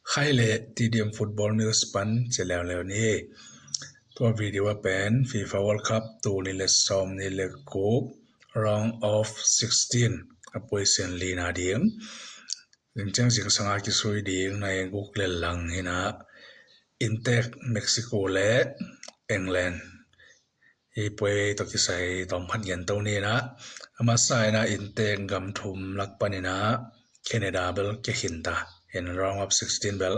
ໄຄເລ ທີ່ດຽມຟຸດບອນນິວສະປັນເສຍແລ້ວແລ້ວນີ້. ຕົວວິດີໂອເປັນ FIFA World Cup ຕູນີ້ແລະຊອມນີ້ແລະກຣຸບ Round of sixteen ອະປ່ວຍເຊນລີນາດີງ ຈຶ່ງຈາງຊິງສັງອາກິສຸຍດີງໃນກຸກເລນລັງເຮນາ ອິນເຕັກ ເມັກຊິໂກ ແລະ ເອັງແລນ. ອີປ່ວຍຕົກກິໄສຕອມພັດເຢັນໂຕນີ້ນະ ອາມາສາຍນາ ອິນເຕັກ ກຳທຸມລັກປານີນາ ເຄເນດາ ເບລເກຍ ຄິນຕາ ເຫັນ Round of sixteen ເບລ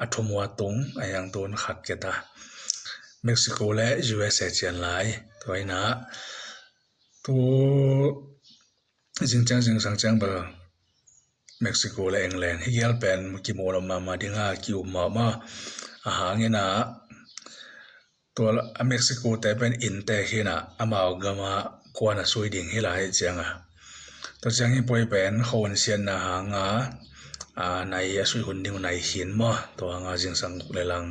ອະທຸມວາຕຸງ ອາຍັງຕູນ ຄັດເກຕາ ເມັກຊິໂກ ແລະ ຢູເອສເອ ຈຽນລາຍ ຕົວໃນນະ ໂຕ ຊິງຈາງຊິງສັງຈາງເບີ ເມັກຊິໂກ ແລະ ເອັງແລນ ຮີກແກລແປນ ກິໂມລະມາ ມາດິງາ ກິອຸມມາ ມາ ອາຫາງເງນາ ຕົວ ອາ ເມັກຊິໂກ ແຕ່ເປັນອິນແຕເຄນາ ອາມາວກາມາ ກວນອາຊຸຍດິງ ເຮລາເຮຈຽງອາ ຕົວຈຽງຮີປ່ວຍແປນ ໂຄນຊຽນນາຫາງາ ອາ ໃນອາຊຸຍຮຸນດິງ ໃນຂີນມາ ຕົວຫາງາ ຊິງສັງກຸກເລນລັງ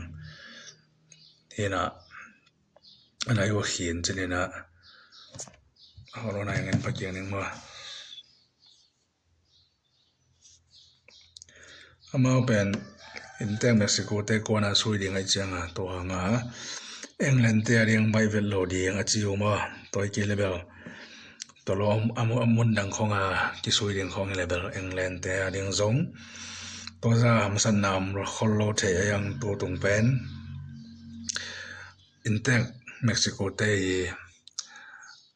ເຮນາ ອາໄນໂອເຄນ ຈະເນນະ ເຮົາໂລນາຍເງິນພະກຽງໜຶ່ງມາ ອາມາວແປນ ອິນແຕກ ເມັກຊິໂກ ແຕ່ກວນອາຊຸຍດິງ ໄອຈຽງອາ ໂຕຫາງາ ເອັງແລນ ແຕ່ດິງ ໄບເວັດໂລດິງ ອາຈິວມາ ໂຕໄອເກເລເບລ ໂຕໂລອາມຸນດັງຂອງອາ ກິຊຸຍດິງຂອງເລເບລ ເອັງແລນ ແຕ່ດິງຊົງ ໂຕຈາຫຳສັນນາມ ໂຄໂລເທ ອາຍັງໂຕຕຸງແປນ ອິນແຕກ ເມັກຊິໂກ ເຕ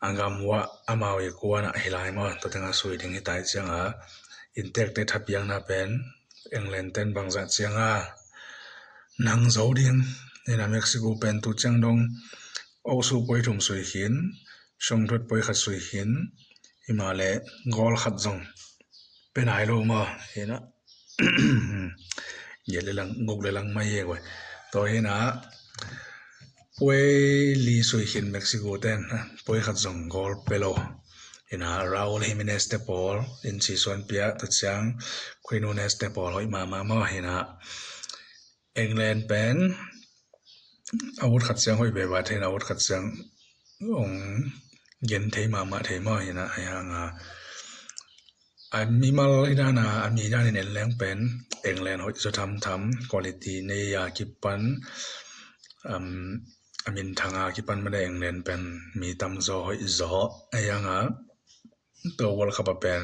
ອາກຳວະ ອາມາວ ເອກົວນະ ເຮລາຍມາ ໂຕແຕງອາຊຸຍດິງ ເຮຕາຍຈຽງອາ ອິນແຕກ ເຕທະປຽງນາແປນ ເອັງແລນ ແຕນບັງຈາຈຽງອາ ນັງໂຈດິງ ເນນາ ເມັກຊິໂກ ແປນ ຕູຈຽງດົງ ໂອຊູ ປ່ວຍທຸມຊຸຍຂີນ ຊົງທົດ ປ່ວຍຂັດຊຸຍຂີນ ຫິມາແລ ໂກລຂັດຈົງ ເປັນໄອໂລມາ ເຮນະ ເຢັດເລລັງ ກຸກເລລັງໄມເອກເວີຍ ໂຕເຮນາ ປ່ວຍລີຊຸຍຂີນ ເມັກຊິໂກ ແຕນ ປ່ວຍຂັດຈົງ ໂກລເປໂລ ເຮນາ ຣາອູລ ຮີມິເນສ ແຕປອລ ອິນຊີ ຊວນເປຍ ໂຕຈຽງ ຄຸຍນູເນສ ແຕປອລ ໂຮຍມາ ມາ ມາ ເຮນາ ເອັງແລນ ແປນ ອາວຸດຂັດຈຽງ ໂຮຍເບບາເທນ ອາວຸດຂັດຈຽງ ອົງເຢັນເທມາມະເທມາ ເຮນາ ໄອຫາງາ ອາມີມາລາດານາ ອາມີດານເນນແລງແປນ ເອັງແລນ ໂຮຍໂຈທຳທຳ ກວາລິຕີ ເນຍາ ກິບປັນ ອາ ອາມິນທັງອາ ກິບປັນ ມາໄດ້ ເອັງແລນ ແປນ ມີຕຳໂຈ ໂຮຍໂຈ ໄອຫາງາ ໂຕວໍລະຄັບອາແປນ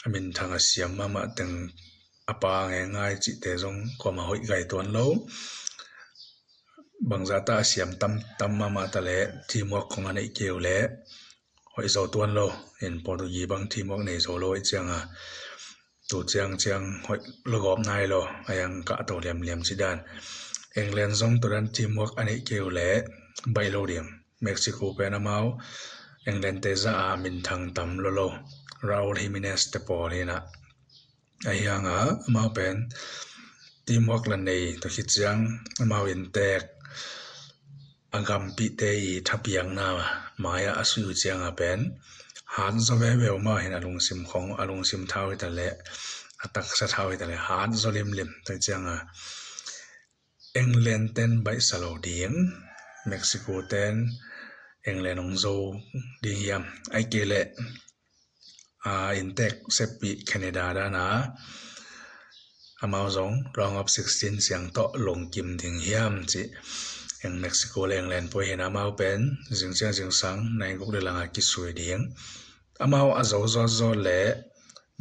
ອາມິນທັງອາຊຽມມາມະເຕັງ ອາປາແງງ່າຍຈິເຕຈົງ ກວມມາໂຮຍໄກຕວນໂລ ບັງຈາຕາອາຊຽມຕຳ ຕຳມາມະຕະແລ ທີມວອກຂອງອາເນເກວແລ ໂຮຍໂຈຕວນໂລ ເຫັນໂປຣຕຸກີບັງທີມວອກເນໂຈໂລ ໄອຈຽງອາ ຕູຈຽງຈຽງ ໂຮຍລະກອບນາຍໂລ ອາຍັງກະໂຕລຽມລຽມຈິດານ ເອັງແລນຊົງໂຕດັນທີມວອກອາເນເກວແລ ໄບໂລດຽງ ເມັກຊິໂກ ແປນອາມາວ ເອັງແລນ ເຕຈາອາ ມິນທັງຕຳໂລໂລ ຣາອູລ ຮີມິເນສ ແຕປອລ ເຮນາ ໄອຫາງອາ ອາມາວແປນ ທີມວອກລະເນ ໂຕຄິດຈຽງ ອາມາວ ອິນແຕກ ອາກຳປິເຕອີ ທະປຽງນາ ມາຍາ ອາຊຸຍອຸຈຽງອາແປນ ຮາດໂຈແວແວວມາ ເຫັນອາລຸງຊິມຂອງ ອາລຸງຊິມທ້າວເຮຕາແລ ອາຕັກສະທ້າວເຮຕາແລ ຮາດໂຈລິມລິມ ໂຕຈຽງອາ ເອັງແລນ ແຕນ ໄບສະໂລດີງ ເມັກຊິໂກ ແຕນ ເອັງແລນ ອົງໂຈດີງຮຽມ ໄອເກແລ ອາ ອິນແຕກ ເຊບປີ ເຄເນດາ ດານາ ອາມາວ ຈົງ ຣອງອອບຊິກສະຕີນ ຊຽງເຕາະ ລົງກິມດິງຮຽມ ຈິ ເອັງ ເມັກຊິໂກ ແລະ ເອັງແລນ ປ່ວຍເຫັນອາມາວ ແປນ ຊິງຈຽງ ຊິງສັງ ໃນກຸກເລລັງ ອາກິສວຍດິງ ອາມາວ ອາໂຈ ໂຈ ໂຈ ແລະ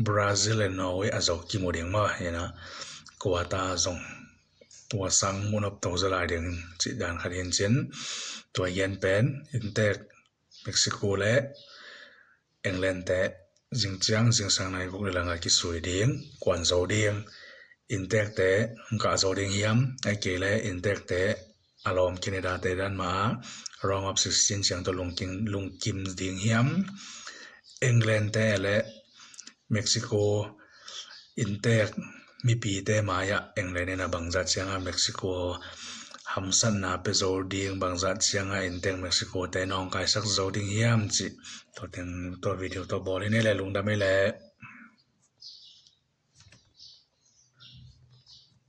ບຣາຊິລ ແລະ ນໍເວ ອາໂຈ ກິໂມດິງມາ ເຫັນນະ ກວາຕາ ຈົງ ຕົວສັງ ມຸນອອບ ໂຕ ຈະລາຍ ເດັງ ຈິດານ ຄາເດນ ເຈັນ ຕົວຢຽນ ແປນ ອິນແຕກ ເມັກຊິໂກ ແລະ ເອັງແລນ ແຕະ ຊິງຈຽງ ຊິງສັງ ໃນກຸກເລລັງ ອາກິສວຍດິງ ກວານໂຈດິງ ອິນແຕກ ແຕະ ກະໂຈດິງຮຽມ ໄອເກ ແລະ ອິນແຕກ ແຕະ ອາລອມ ເຄເນດາ ແຕະ ດານມາ ຣອງອອບຊິກສະຕີນ ຊຽງໂຕ ລຸງກິງ ລຸງກິມດິງຮຽມ ເອັງແລນ ແຕະ ແລະ ເມັກຊິໂກ ອິນແຕກ ມີປີແຕະມາຍະ ເອັງແລນ ເນນາ ບັງຈາດ ຊຽງອາ ເມັກຊິໂກ ຮຳສັນນາ ເປໂຈ ດິງ ບັງຈາດ ຊຽງອາ ອິນແຕກ ເມັກຊິໂກ ແຕະ ນ້ອງກາຍສັກ ໂຈ ດິງຮຽມ ຈິ ຕົວແຕ່ງ ຕົວວິດີໂອ ຕົວບອລ ນີ້ແຫຼະ ລຸງດຳ ນີ້ແຫຼະ.